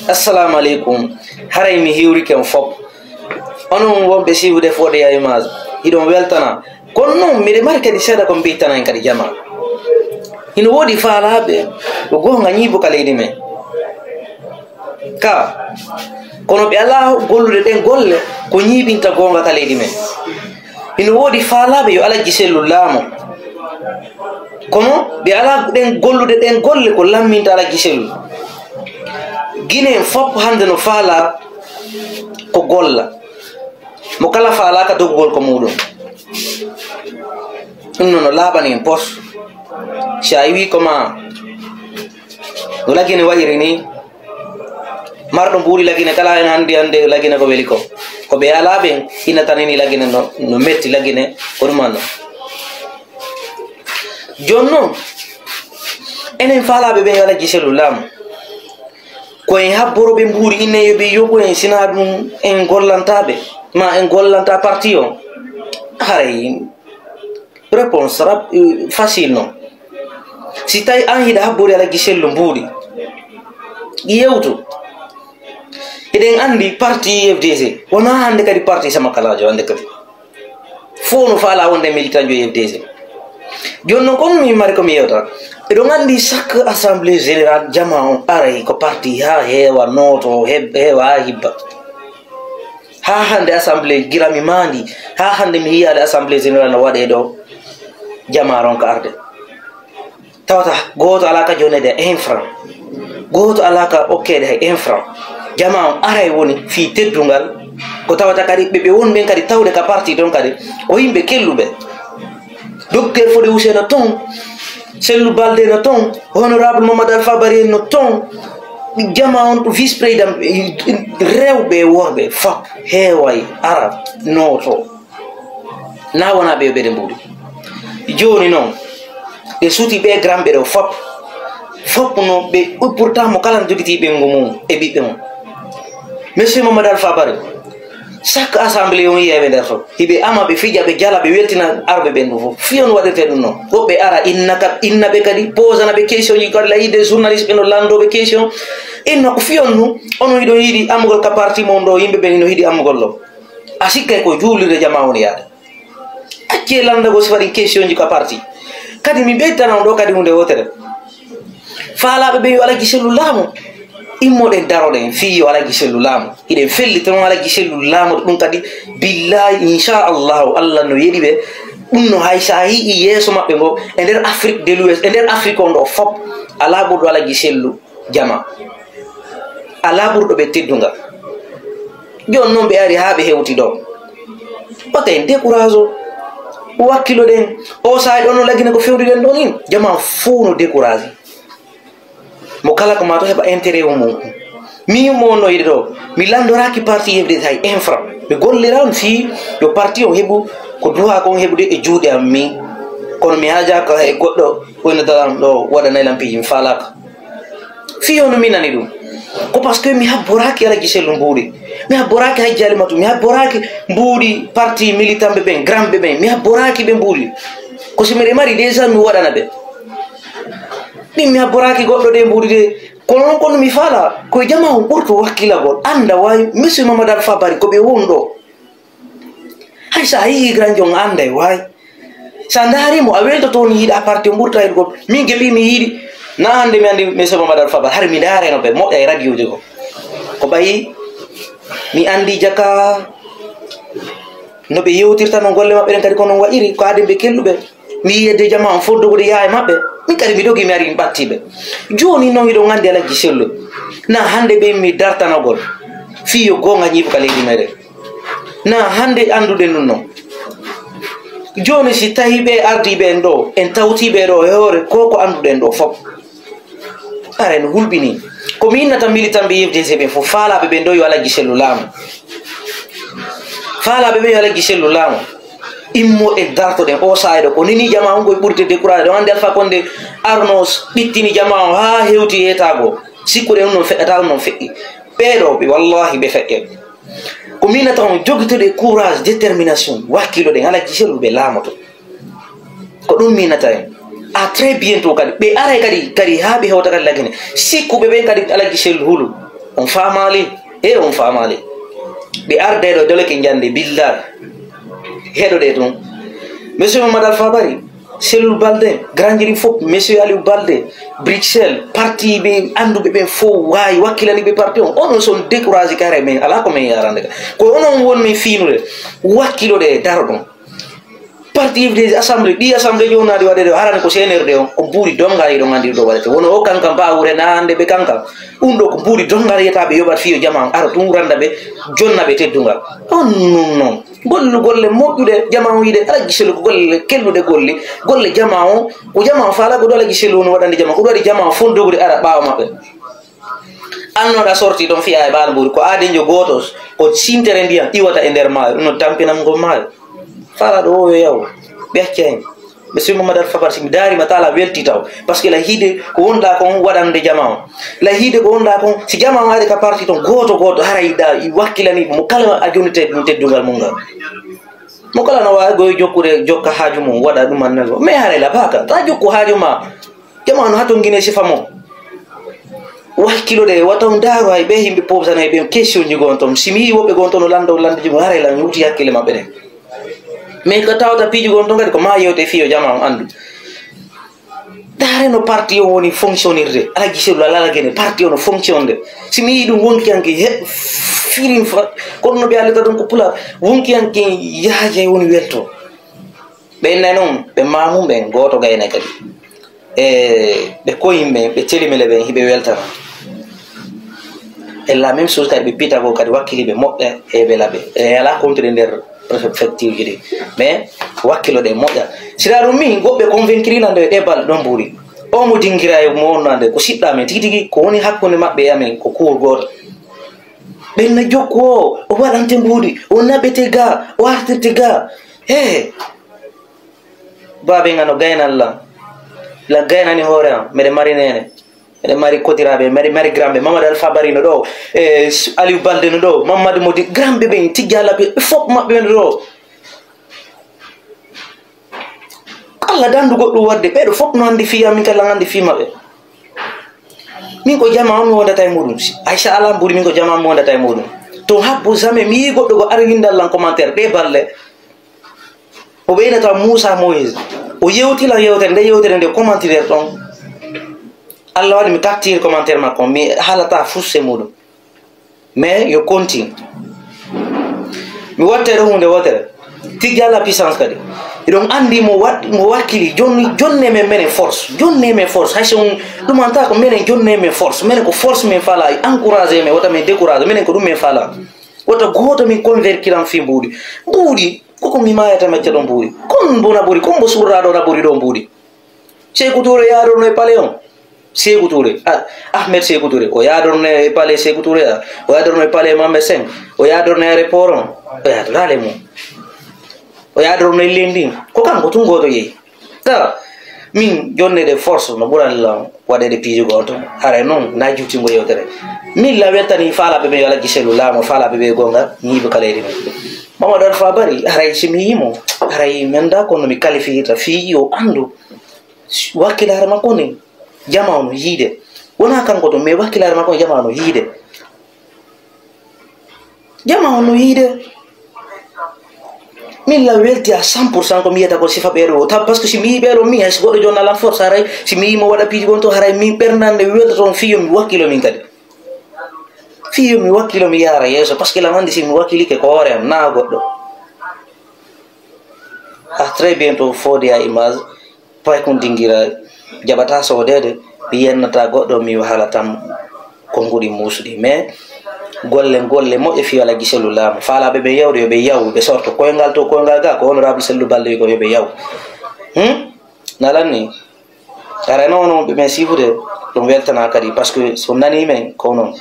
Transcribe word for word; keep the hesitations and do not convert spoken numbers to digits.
Assalamu aleykum. Haray mi hiwrike on fop. Onon wonɓe siifude Fodé Yaye Mass, hiɗon weltana. Kono noon, miɗe mari kadi seeɗa ko mbiytana en kadi jama. Hino woodi faalaaɓe ko goonga ñiibo ka leydi men. Ka, kono ɓe alaa gollude ɗen golle ko ñiiɓinta goonga ka leydi men. Hino woodi faalaaɓe yo Alhaji Sellu laamo. Kono ɓe alaa ɗen gollude ɗen golle ko lamminta Alhaji Sellu. Gine en fop hannde no faalaa ko golla. Mo kala faalaaka dogugol ko muuɗum. Ɗum noon no laaɓani en pos. Si a yiwi ko ma no Lagine wayiri ni, marɗo mbuuɗi Lagine kala en hannde hannde Lagine ko weli ko. Ko ɓe alaa ɓen ina tanini Lagine no, no metti Lagine ko ɗum anno. Jooni noon, enen faalaaɓe ɓen yo Alhaji Sellu laamu. Ko en habboro ɓe mbuuɗi inne yo ɓe yoɓu en, sina ɗum en gollantaaɓe, ma en gollanta parti o. Haray réponse rap-, facile non. Si tawi an hiɗa habbori Alhaji Sellu mbuuɗi, yewtu. Eɗen anndi parti U F D C, wonaa hannde kadi parti samakalaajo hannde kadi. Fof no faalaa wonde militant jo U F D C. Jooni noon, comme mi mari ko mi yewta, eɗon anndi chaque assemblée générale, jama on aray ko parti haa heewa, nooto, heb-, heewa haa hibba. Haa hannde assemblée, gila mi maandi, haa hannde mi yiyaali assemblée générale no waɗee ɗo, jama ronka arde. Tawata gooto alaa ka jonneede un franc. Gooto alaa ka okkeede hay un franc. Jama on aray woni fii teddungal. Ko tawata kadi ɓe, ɓe won ɓen kadi tawde ka parti ton kadi, ko yimɓe kelluɓe. Docteur Fodé Hussein no ton, Sellu Balde no ton, honorable Mamadou Alpha Bari en no ton. Jama on vice président, rewɓe e worɓe fop heeway ara nooto. Na wonaa ɓe yo ɓe de mbuuɗi. Jooni noon, ɓe suuti ɓe gramɓe ɗo fop. Fop no ɓe, pourtant mo kala no jogitii ɓeyngu mum e ɓiɓɓe mum. Monsieur Mamadou Alpha Bari, chaque assemblée on yiya ɓe nder toon. Hiɓe ama, ɓe fija, ɓe jala, ɓe weltina arɓe ɓen ɗum fof. Fiyon waɗirte ɗum noon. Woɓɓe ara inna ka, inna ɓe kadi, posana ɓe question ji, kadi layi de journaliste ɓe no lanndoo ɓe question. Inna ko fiyon ɗum, onon hiɗon yiɗi ammugol ka parti mon ɗo, yimɓe ɓen hino yiɗi ammugol ɗo. A sikkay ko juulirde jama woni yaade. Accee lanndagol si waɗi question ji ka parti. Kadi mi ɓeytana on ɗo kadi huunde wootere. Faalaaɓe ɓe yo Alhaji Sellu laamu. Immoɗen daroɗen fii yo Alhaji Sellu laamu. Hiɗen felliti noon Alhaji Sellu laamu ɗum kadi. Billahi, inchallahu, Allah no yeɗi ɓe. Ɗum no hay so a yi'i yeeso maɓɓe ngo e nder Afrique de l'Ouest, e nder Afrique on ɗo fop, alaa ɓurɗo Alhaji Sellu jama. Alaa ɓurɗo ɓe teddungal. Jooni noon ɓe ari haa ɓe hewti ɗo. Wata en décourage o. Wakkiloɗen. O saa'i ɗo no Lagine ko fewndiden ɗon in. Jama fof no décourage. Mo kala ko ma to heɓa intérêt o mum. Min mo no yiɗi ɗo. Mi lanndoraaki parti U F D C hay un franc. Mi gollira on fii yo parti on heɓu ko droit kon heɓude e juuɗe am min. Kono mi haajaaka hay goɗɗo woni dalan ɗo waɗanay lam piiji, mi faalaaka. Fii hono mi nani ɗum. Ko parce que mi habboraaki Alhaji Sellu mbuuɗi. Mi habboraaki Hajji Alimatu. Mi habboraaki mbuuɗi parti militant ɓe ɓen, grand ɓe ɓen. Mi habboraaki ɓe mbuuɗi. Ko si miɗe mari déjà mi waɗana ɓe. Min mi habboraaki goɗɗo ɗe mbuuɗi de. Kono noon kono mi faala. Ko jama on ɓurto wakkilagol. Annda waay, monsieur Mamadou Alpha Bari ko ɓe won ɗo. Hay so a yii Grand John, a annday waay. So a ndaari mo, a weltoto ni yiɗa parti o ɓurta yiɗgol. Min ke mbii mi yiɗi, na hannde mi anndi monsieur Mamadou Alpha Ba, hari mi ndaareno ɓe moƴƴa e radioji ko. Ko ɓayi mi anndi jaka no ɓe yewtirta, no golle maɓɓe ɗen kadi ko noon waɗiri, ko aden ɓe kelluɓe. Mi yii yedde jama on foddugo ɗe yaha e maɓɓe. Min kadi mi dogi mi ari mi ɓatti ɓe. Jooni noon hiɗon anndi Alhaji Sellu. Na hannde ɓe mi dartanagol. Fii yo goonga ñiiɓu ka leydi meɗen. Na hannde annduɗen ɗum noon. Jooni si tawii ɓe ardiiɓe en ɗo, en tawtii ɓe ɗo e hoore ko ko annduɗen ɗo fof. Ara en hulɓinii. Ko mi innata militant ɓe U F D C ɓe fof, faalaaɓe ɓe ɗo yo Alhaji Sellu laamu. Faalaaɓe ɓe yo Alhaji Sellu laamu. Immoɗen dartoɗen o saa'i ɗo. Ko nini jama on koye ɓurte découragé. Ɗon anndi Alpha Condé arno ɓittini jama on haa hewti heetaago. Sikkuɗen ɗum noon feƴƴata, ɗum noon feƴƴi. Ɓee ɗo ɓe, wallahi ɓe feƴƴe. Ko mi innata on, jogitoɗe courage, détermination, wakkiloɗen, Alhaji Sellu ɓe laamoto. Ko ɗum mi innata en. À très bientôt kadi. Ɓe aray kadi, kadi haa ɓe hewta kadi Lagine. Sikkuɓe ɓen kadi Alhaji Sellu hulu. On faamaali? E on faamaali? Ɓe arde ɗo dole ke njande billa. Heɗo ɗe tun. Monsieur Mamadou Alpha Bari, Cellou Baldé, Grand Jiri fof, Monsieur Aliou Baldé, Bruxelles, parti ɓe annduɓe ɓen fof waawi wakkilani ɓe parti on. Onon son découragé kare men, alaa ko men yarande ka. Ko onon won men fiinude, wakkiloɗe e daro ɗon. Parti des assemblées, ɗi assemblée jooni naadi waɗede o harani ko C N R D on, ko mbuuɗi donngal yiɗon anndi ɗo waɗete. Wono o kanka mbaawure na hannde ɓe kanka. Ɗum ɗo ko mbuuɗi donngal yiyata ɓe yoɓat fii yo jama on aro tun randa ɓe, jonna ɓe teddungal. On nun non. Gollu golle moƴƴuɗe jama on yiɗe, ala giselu ko golle kelluɗe golli. Golle jama on, ko jama on faala ko ɗo ala giselu on waɗande jama, ko ɗo waɗi jama on fondogude ara ɓaawo maɓɓe. Annoɗa sorti ɗon fiya e ɓaal mbuuɗi, ko aadinjo gooto, ko sintere ndiyam iwata e nder maayo, ɗum no tampinam ngol maayo. Fala ɗo o yo yaw, ɓe acca hen. Ɓe simo madal fabar si mi daari ma taala welti taw. Parce que la hiide ko wonɗa kon waɗande jama on. La hiide ko wonɗa kon, si jama on ari ka parti ton gooto gooto, hara yiɗa, i wakkilani mo kala a jonnite ɗum teddungal mum ngal. Mo kala no waawi goy jokkude, jokka haaju mum, waɗa ɗum annal. Mais haray la baka, ta jokku haaju ma. Jama no haton gine sifa mo. Wakkiloɗe, wata on ndaaru hay ɓe yimɓe poobsanay ɓen question ji gon ton. Si mi yii woɓɓe gon ton no lando, lando ji mo, haray la mi wuti hakkille maɓɓe ɗen. Mais ko tawata piiji gon ton kadi ko ma yewte fiyo jama on anndu. Ndaare no parti on woni fonctionnirde. Ala giselu, ala gene, parti on no fonctionde. Si mi yii ɗum wonki hanki, he, firin fa, kono no ɓe alata ɗum ko pulaar, wonki hanki yaaje woni welto. Ɓe innay noon, ɓe maamum ɓen, gooto gaynay kadi. E ɓe koyin ɓen, ɓe telimele ɓen, hiɓe weltana. Et la même chose kadi, ɓe pita ko kadi wakkiliiɓe moƴƴa e bela ɓe. E alaa kontude nder préfecture ji ɗi. Mais wakkilo ɗe moƴƴa. Sira ɗum min, goɓɓe convaincre lan ɗo e ɗe balɗe ɗon mbuuri. O mo dingira e mo wonnande, ko siɗɗa men tigi tigi, ko woni hakkunde maɓɓe e amen, ko kuur gooto. Ɓen na jokku o, o waɗante mbuuɗi, o naɓete ga, o artirte ga. He, baaben ano gaynal lan. La gaynani hoore am, meɗen mari neene, meɗen mari kodiraaɓe, meɗen mari gramɓe. Mamadou Alpha Bari no ɗo, e Aliou Balde no ɗo, Mamadou Modi, gramɓe ɓen, Tijjala ɓe, ɓe fof maɓɓe no ɗo. Allah dandu goɗɗum waɗde, ɓeɗo fof no andi fii am, min kala andi fii maɓɓe. Min ko jama on mi wondata e muɗum. Si Aïcha Alam Buri, min ko jama on mi wondata e muɗum. To habbo jamais mi yii goɗɗo ko ari windal lan commentaire, ɗe balle. O ɓeynata Moussa Moïse. O yewti lan yewtere, nde yewtere nde commentaire ɗon. Allah waɗi mi capture commentaire makko, mi haalata fusse muɗum. Mais yo continue. Mi watte ɗo huunde wootere. Tigi Alla puissance kadi. Eɗon anndi mo wa-, mo wakkili, jonni, jonne men menen force. Jonne men force. Hay so on ɗumanta ko menen jonne men force. Menen ko force men fala, encouragé men, wota men découragé. Menen ko ɗum men fala. Wota gooto min convaincre lan fii mbuuɗi. Mbuuɗi, koko mi maayata macca ɗo mbuuɗi. Kon mbo naɓori, kon mbo surra ɗo naɓori ɗo mbuuɗi. Seeku Tuure yaadorno e palais on. Seeku Tuure, ah, Ahmed Seeku Tuure, o yaadorno e palais Seeku Tuure, ah, o yaadorno e palais Mohamed Cinq, o yaadorno e aéroport on, o yaadoraale mum. O yaadorno e leydi ndin. Ko kanko tun gooto yehi. Ta, min jonneede force no ɓurani lan waɗeede piiji goo toon. Haray noon, na juttingo yewtere. Min la weltani faalaaɓe ɓe yo Alla giselu laamu, faalaaɓe ɓe goonga, ñiiɓe kala e ɗum. Mamadou Alpha Bari, haray si mi yii mo, haray mi anndaa kono mi kalifiyirta fii yo anndu. Wakkilaare makko nden, jama on no yiide. Wonaa kanko ɗum, mais wakkilaare makko nden, jama on no yiide. Jama on no yiide. Min la welti à cent pour cent ko mi yiyata ko sifa ɓeeɗo o. Ta-, parce que si mi yii ɓeeɗo, min hay si goɗɗo jonna lan force, haray si mi yii mo waɗa piiji gon to, haray min ɓernde an nde weltoto on fii yo mi wakkilo min kadi. Fii yo mi wakkilo mi yaara yeeso, parce que lan anndi si mi wakkilike ko hoore am, naa goɗɗo. À très bientôt, Fodé à Image. Pay kon dingira jaɓata soodeede, mi yennata goɗɗo, mi haalatan konguɗi muusɗi. Mais golle, golle moƴƴe fii Alla giselu laamu. Faalaaɓe ɓe yawde, yo ɓe yawu, ɓe sorto. Koyngal to, koyngal ga, ko honorable Sellu Balde wi ko yo ɓe yawu. Hmm? Nalan ni. Ara noon, noon ɓe men siifude, ɗum weltana kadi, parce que so nanii men, ko noon.